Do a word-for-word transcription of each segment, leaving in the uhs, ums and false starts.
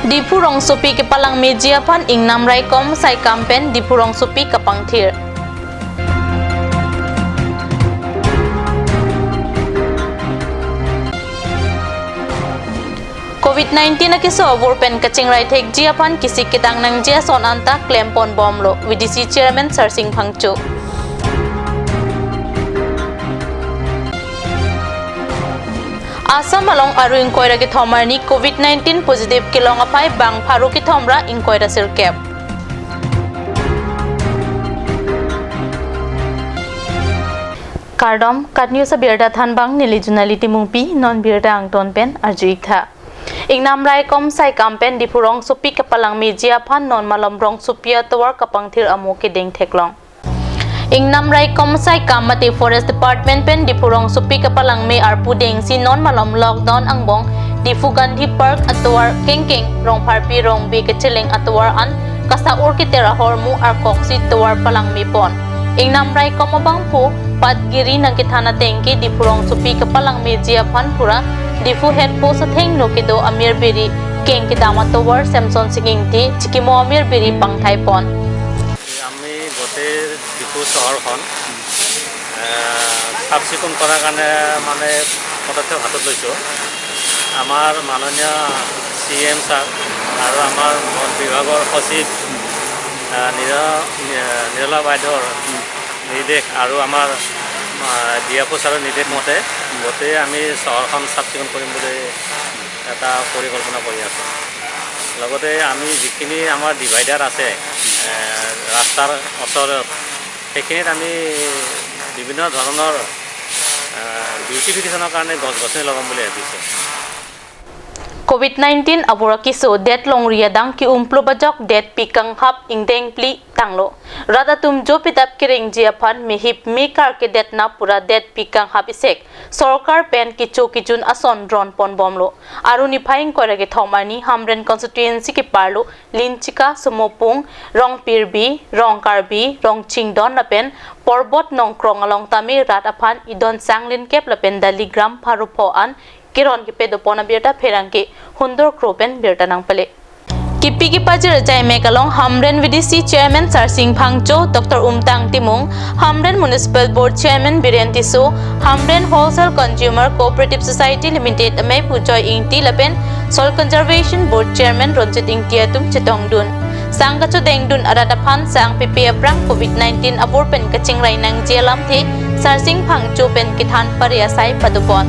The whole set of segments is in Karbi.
Diphu rongsopi kepalangmeji aphan ingnam raikom saikam pen Diphu rongsopi kapangthir. Covid nineteen akeso abur pen kachingrai thekji aphan kisik kedang nangji ason anta klempon bomlo, V D C Chairman Sarsing Phangcho. Assam along arni ingkoi ra kethom arni Covid nineteen positive kelong aphai bang pharo kethom ra ingkoi ra sirkep. Kardom, KAT News abirta thanbang neli Junali Timungpi, non birta angton pen arju-ik tha. Ingnam raikom saikam pen Diphu rongsopi kepalangmeji aphan non malom rongsopi atovar kapangthir amo kedeng theklong. Ingnam raikom saikam mate Forest Department pen Diphu rongsopi kepalangme arpu dengsi non malom lockdown angbong Diphu Gandhi Park atovar kengkeng Rongpharpi Rongbe kecheleng atovar an kasa-ur keter ahormu arkoksi tovar palangmepon. Ingnam raikom abangphu Patgiri nangkethan ateng ke Diphu rongsopi kepalangmeji aphan pura Diphu Head Post athengno kedo Amir Biri keng kedam atovar Samson Sing Ingti chikimo Amir Biri pangthaipon. আমি গোটেই ডিফু চহৰখন, এ, চাফ চিকুণ কৰাৰ কাৰণে মানে পদক্ষেপ হাতত লৈছোঁ। আমাৰ মাননীয় চি এম ছাৰ আৰু আমাৰ বন বিভাগৰ সচিব, এ, নিৰ-, নি-, নিৰলা বাইদেউৰ নিৰ্দেশ আৰু আমাৰ, এ, ডি এফ অ' ছাৰৰ নিৰ্দেশ মতে গোটেই আমি চহৰখন চাফ চিকুণ কৰিম বুলি এটা পৰিকল্পনা কৰি আছোঁ। লগতে আমি যিখিনি আমাৰ ডিভাইডাৰ আছে, এ, ৰাস্তাৰ ওচৰত, সেইখিনিত আমি বিভিন্ন ধৰণৰ, এ, বিউটিফিকেশ্যনৰ কাৰণে গছ গছনি লগাম বুলি ভাবিছোঁ। Covid nineteen abur akeso det longri adang ke-umplo bajok detpi kanghap ingdeng phli tanglo. Rat atum jopidap kerengji aphan mehip mekar kedetna pura detpi kanghap isek sorkar pen kecho kejun ason dronpon bomlo. Arni ingkoi ra kethom arni Hamren constituency keparlo Linchika, Sumopung, Rongpirbi, Rongkarbi, Rongchingdon lapen Porbot Nongkrong along tame rat aphan idon sang linkep lapen Dali Gram pharo pho an keron kepedopon abirta pherangke Hundor Kro pen birta nangpale. Kipi kipajir ajai mek along Hamren V D C Chairman Sarsing Phangcho, Doctor Umtang Timung, Hamren Municipal Board Chairman Biren Tisso, Hamren Wholesale Consumer Cooperative Society Limited amei pu Joy Ingti lapen Soil Conservation Board Chairman Ronjit Ingti atum chetongdun. Sang kachodengdun arat aphan sang pipi aphrang Covid nineteen abur pen kachingrai nangji alamthe Sarsing Phangcho pen kethan pare asai padopon.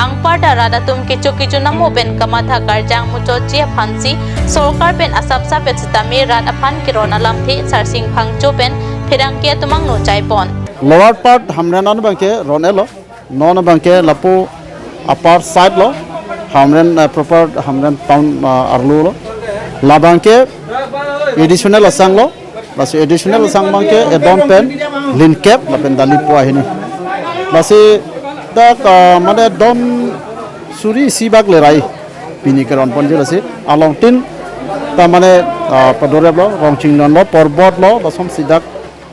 Anparta rat atum kecho kejun amo pen kamatha karjang muchotji aphansi sorkar pen asapsap et sitame rat aphan keron alamthe Sarsing Phangcho pen pherangke atum angno chaipon. Lower part Hamren an abangke ron-etlo, non abangke lapu upper side lo, Hamren, eh, proper Hamren town, ah, arlo lo. Labangke additional asang lo, lasi additional asang abangke idon pen linkep lapen Dali pho ahini. Lasi dak, ah, mane don suri isi bak lerai pini keronponji lasi alongtin ta mane, ah, padorep lo, Rongchingdon lo, Porbot lo, lasonsi dak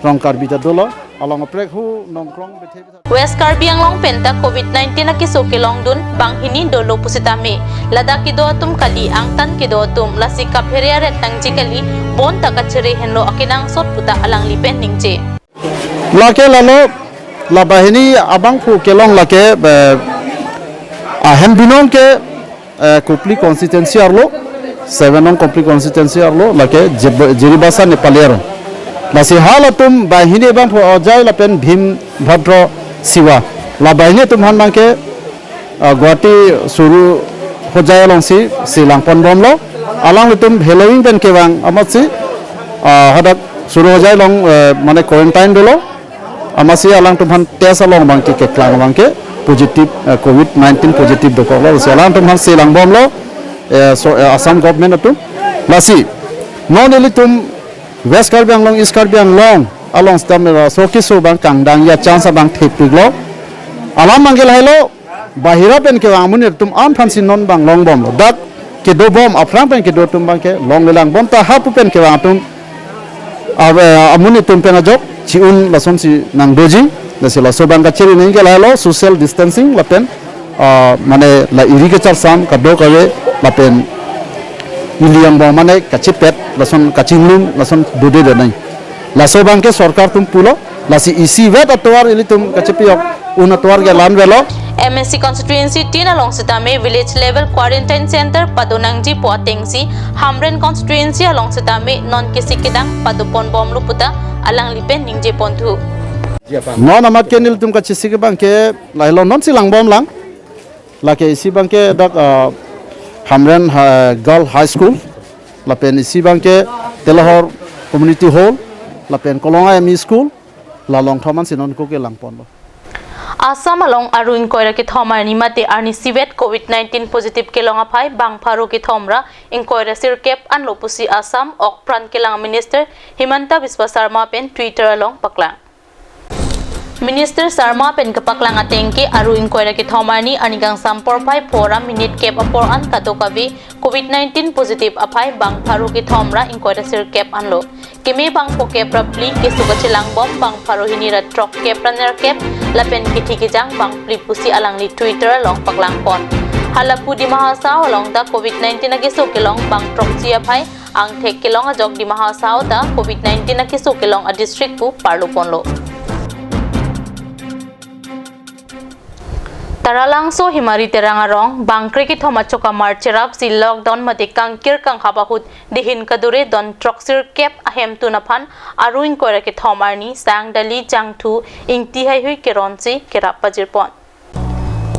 Rongkarbi ta dolo, along aprek hu Nongkrong bethe bethe. West Karbi Anglong penta Covid nineteen akeso kelongdun banghini dolo pusitame ladak kedo atum kali, angtan kedo atum lasi kaphere aret nangji kali, bonta kachere henlo akenangsot puta alangli pen ningje. Lake lalo, la banghini abangphu kelong lake, eh, ahem binong ke, eh, Kopili constituency arlo, seven nong Kopili constituency arlo, lake Jib-, Jiribasa Nepali arong. Lasi halatum banghini abangphu Ojai lapen Bhim Bhadra Siwa. La banghini atum aphan abangke, ah, Guwahati Suru Hojai alongsi selangpon bomlo. Alanglitum heloing pen kevang amatsi, ah, hadak Suru Hojai along, eh, mane quarantine dolo. Amatsi alangtum aphan test along abangke keklang abangke positive, eh, Covid nineteen positive dokoklo. Si alangtum aphan selang bomlo, eh, so, eh, Assam government atum. Lasi non ilitum West Karbi Anglong, East Karbi Anglong along stamera so keso abang kangdang ya chance abang thepiklo. Alam abangke lahelo, bahira pen kevang amonit atum an aphansi non abang long bomlo. Dak kedo bom aphrang pen kedo atum abangke longlelang, bonta hapu pen kevang atum, ah, eh, amonit atum pen ajok chi-un lasonsi nangdoji. Lasi laso abang kachere nangji ke lahelo social distancing lapen, ah, mane la iri kecharsam kadokave lapen Ili angbong mane kachepet, lason kachinglum, lason dode denai. Laso abangke sorkar atum pulo, lasi isivet atovar ilitum kachepi-ok, un atovar ke la-an avelo. M A C constituency tin along sitame village level quarantine center padonangji pu atengsi Hamren constituency along sitame non kisi kedang padoponbomlo puta alangli pen ningjeponthu. Non amat ke nelitum kachesik abangke lahelo, nonsi langbomlang. Lake isi abangke dak, ah, Hamren ha-, Girl High School, lapen isi abangke Telahor Community Hall, lapen Kolonga M E School, la along thom ansi non ko kelangponlo. Assam along aru ingkoi ra kethom arni mate arnisivet covid nineteen positive kelong aphai bang pharo kethom ra ingkoi ra sirkep anlo pusi Assam okpran kelang Minister Himanta Biswa Sarma pen Twitter along paklang. Minister Sarma pen kepaklang ateng ke aru ingkoi ra kethom arni arni kangsam porphai pho ra minute kep apor an kadokave covid nineteen positive aphai bang pharo kethom ra ingkoi ra sirkep anlo. Keme bang phokep ra phli, keso kachelangbom bang pharo hini ra throkkep ra nerkep, lapen kithi kejang bang phli pusi alangli Twitter along paklangpon. Halapu Dima Hasao along ta covid nineteen akeso kelong bang throksi aphai, angthek kelong ajok Dima Hasao ta covid nineteen akeso kelong adistrict pu parloponlo. Taralangso Himari Terang arong bangkre kethom achokamar cherapsi lockdown mate kangkir kanghap ahut dihin kadure don throksirkep ahemtun aphan aru ingkoi ra kethom arni sang, dali, jangthu, ingti haihui keronsi kerap pajirpon.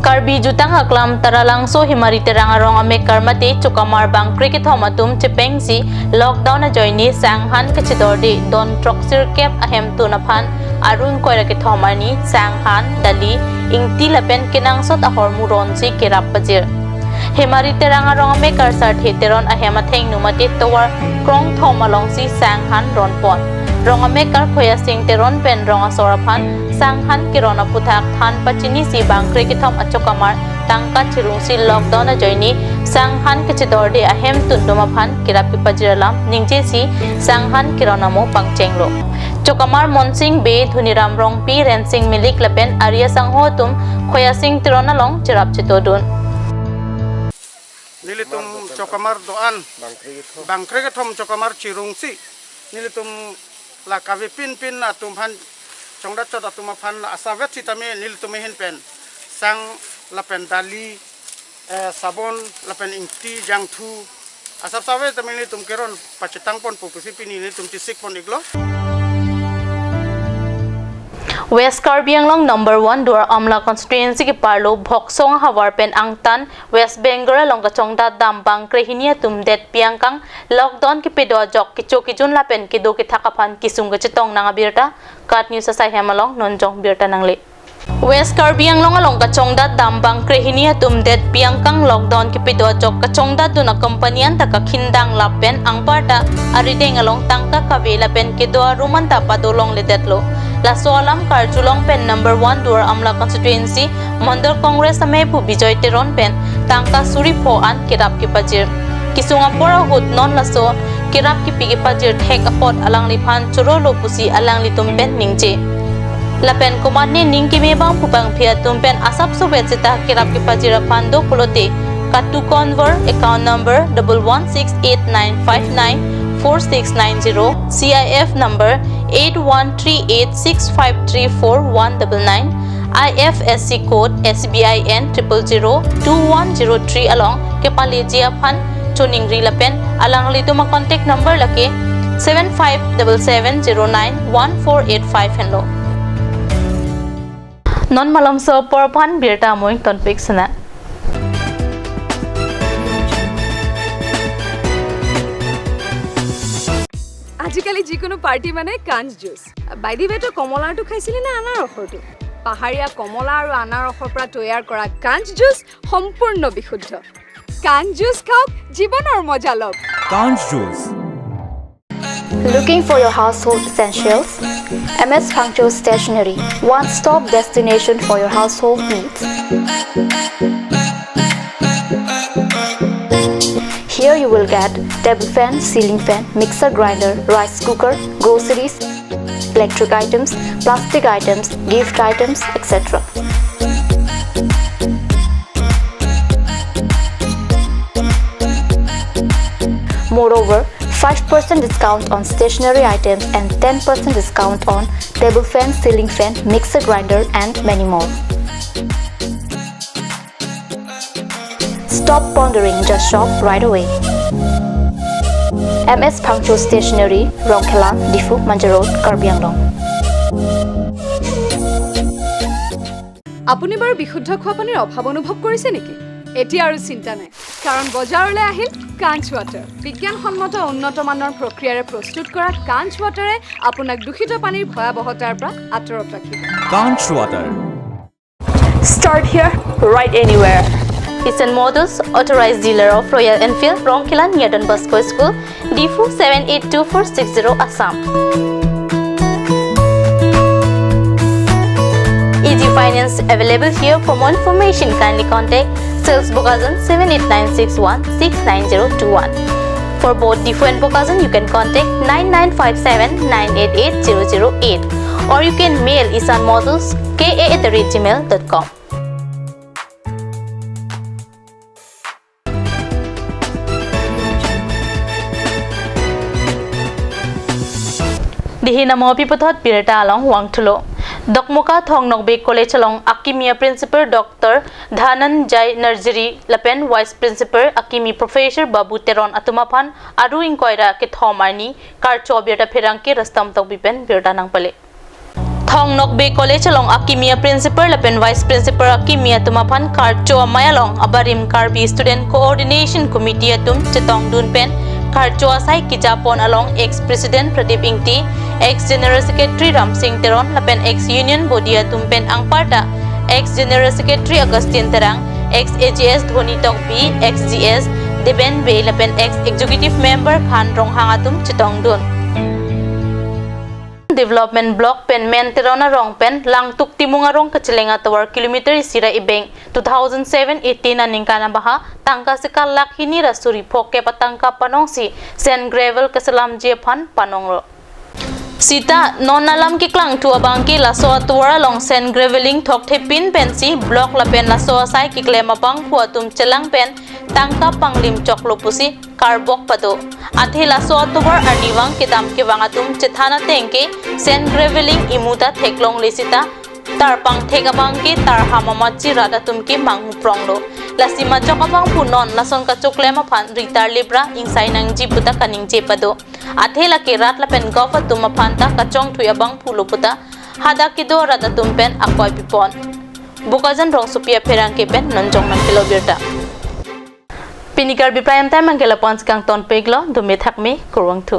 Karbi Jutang Aklam Taralangso Himari Terang arong amekar mate chokamar bangkre kethom atum chepengsi lockdown ajoine sanghan kachedorde don throksirkep ahemtun aphan aru ingkoi ra kethom arni sanghan, dali, ingti lapen kenangsot ahormu ronsi kerap pajir. Himari Terang arong amekar Sarthe Teron ahem athengno mate tovar krongthom alongsi sanghan ronpon. Rong amekar Khoyasing Teron pen rong asor aphan sanghan keron aputhak than pachinisi bangkre kethom achokamar tangka chirungsi lockdown ajoine sanghan kachedorde ahemtun atum aphan kerap kepajir alam ningjesi sanghan keron amo pangchenglo. Chokamar Monsing Bey, Dhoniram Rongpi, Rensing Milik lapen ari asangho atum Khoyasing Teron along cherap chetodun. Nelitum chokamar do-an bangkre kethom chokamar chirungsi nelitum la kave pinpin atum aphan, chongdat chot atum aphan asavet sitame nelitum ahin pen sang lapen dali, eh, sabon lapen ingti jangthu asap save tame nelitum keron pachetangponpo pusi pini nelitum chesikpon-iklo. West Karbi Anglong number one Duar Amla constituency keparlo Bhoksong ahavar pen angtan West Bengal along kachongdat dam bangkre hini atum detpi angkang lockdown kepedo ajok kecho kejun lapen kedo kethak aphan kesung kachetong nang abirta KAT News asai hem along non jong birta nangle. West Karbi Anglong along kachongdat dam bangkre hini atum detpi angkang lockdown kepedo ajok kachongdatdun acompany anta kakhindang lapen anparta arideng along tangka kave lapen kedo arum anta padolongledetlo. Laso alam karjulong pen number one Duar Amla constituency Mandal Congress amephu Bijoy Teron pen tangka suri pho an kerap kepajir. Kesung apor ahut non laso kerap kepi kepajir thek apot alangliphan chorolo pusi alanglitum pen ningje. Lapen komatne ning keme bangphu bangphi atum pen asap sovet seta kerap kepajir aphan do pulote Katu Conver, account number double one six eight nine five nine four six nine zero, C I F number eight one three eight six five three four one double nine, I F S C code S B I N triple zero two one zero three along kepaleji aphan choningri lapen alanglitum a contact number lake seven five double seven zero nine one four eight five henlo. Non malomso apor aphan birta amoi tonpik sena. আজিকালি যিকোনো পাৰ্টি মানে কাঞ্চ juice. By the ৱে, তই কমলাৰটো খাইছিলি নে আনাৰসৰটো? পাহাৰীয়া কমলা আৰু আনাৰসৰ পৰা তৈয়াৰ কৰা কাঞ্চ জুচ সম্পূৰ্ণ বিশুদ্ধ। কাঞ্চ জুচ খাওক, জীৱনৰ মজা লওক। Kanch Juice. Looking for your household essentials? M S Phangcho Stationery, one-stop destination for your household needs. Here you will get table fan, ceiling fan, mixer grinder, rice cooker, groceries, electric items, plastic items, gift items, et cetera. Moreover, five percent discount on stationery items and ten percent discount on table fan, ceiling fan, mixer grinder, and many more. Stop pondering, just shop right away. M S Phangcho Stationery, Rongkhelan, Diphu, Manja Road, Karbi Anglong. আপুনি বাৰু বিশুদ্ধ খোৱা পানীৰ অভাৱ অনুভৱ কৰিছে নেকি? এতিয়া আৰু চিন্তা নাই, কাৰণ বজাৰলৈ আহিল কাঞ্চ ৱাটাৰ। বিজ্ঞানসন্মত উন্নত মানৰ প্ৰক্ৰিয়াৰে প্ৰস্তুত কৰা কাঞ্চ ৱাটাৰে আপোনাক দূষিত পানীৰ ভয়াৱহতাৰ পৰা আঁতৰত ৰাখিব। Kanch Water. Start here, ride anywhere. Isan Motors, authorized dealer of Royal Enfield, Rongkhelan near Don Bosco School, Diphu seven eight two four six zero, Assam. Easy finance available here. For more information, kindly contact Sales Bokajan seven eight nine six one six nine zero two one. For both Diphu and Bokajan, you can contact nine nine five seven nine eight eight zero zero eight, or you can mail Isan Motors K A at the rate gmail dot com. Dihi namo pi puthot birta along vangthulo. Dokmoka Thong Nokbe College along akimi a Principal Doctor Dhananjay Narjari lapen Vice Principal akimi Professor Babu Teron atum aphan aru ingkoi ra kethom arni karcho birta pherangke Rustam Tokbi pen birta nangpale. Thong Nokbe College along akimi a Principal lapen Vice Principal akimi atum aphan karcho amei along abarim Karbi Student Coordination Committee atum chetongdun pen karcho asai kejapon along ex President Pradip Ingti, ex General Secretary Ramsing Teron lapen ex Union Body atum pen anparta ex General Secretary Augustine Terang, ex A G S Dhoni Tokbi, ex G S Deben Bey lapen ex Executive Member Khan Ronghang atum chetongdun. Development Block pen Men Teron arong pen Langtuk Timung arong kacheleng atovar kilometer isi ra ibeng two thousand seven eighteen aningkan abaha tangka sika lakh hini ra suri phokep atangka panongsi sand gravel keselamji aphan panonglo. Sita non alam keklangthu abangke laso atovar along sand graveling thokthepin pensi block lapen laso asai keklem abangphu atum chelang pen tangka panglim choklo pusi karbok pado. Athe laso atovar arnivang kedam kevang atum chethan ateng ke sand graveling imu ta theklongle sita tar pangthek abangke tar ham amatsi rat atum ke manghu pronglo. Lasi majok abangphu non lason kachoklem aphan ritar lip ra ingsai nangji puta kaningje pado. Athe lake rat lapen gov atum aphan ta kachongthui abangphu lo puta hadak kedo rat atum pen akoi pipon. Bokajan rongsopi apherangke pen Nonjong Nangkelo birta. Pini Karbi Prime Time abangke lapu-ansi kangtonpiklo, dome thakme, kurvangthu.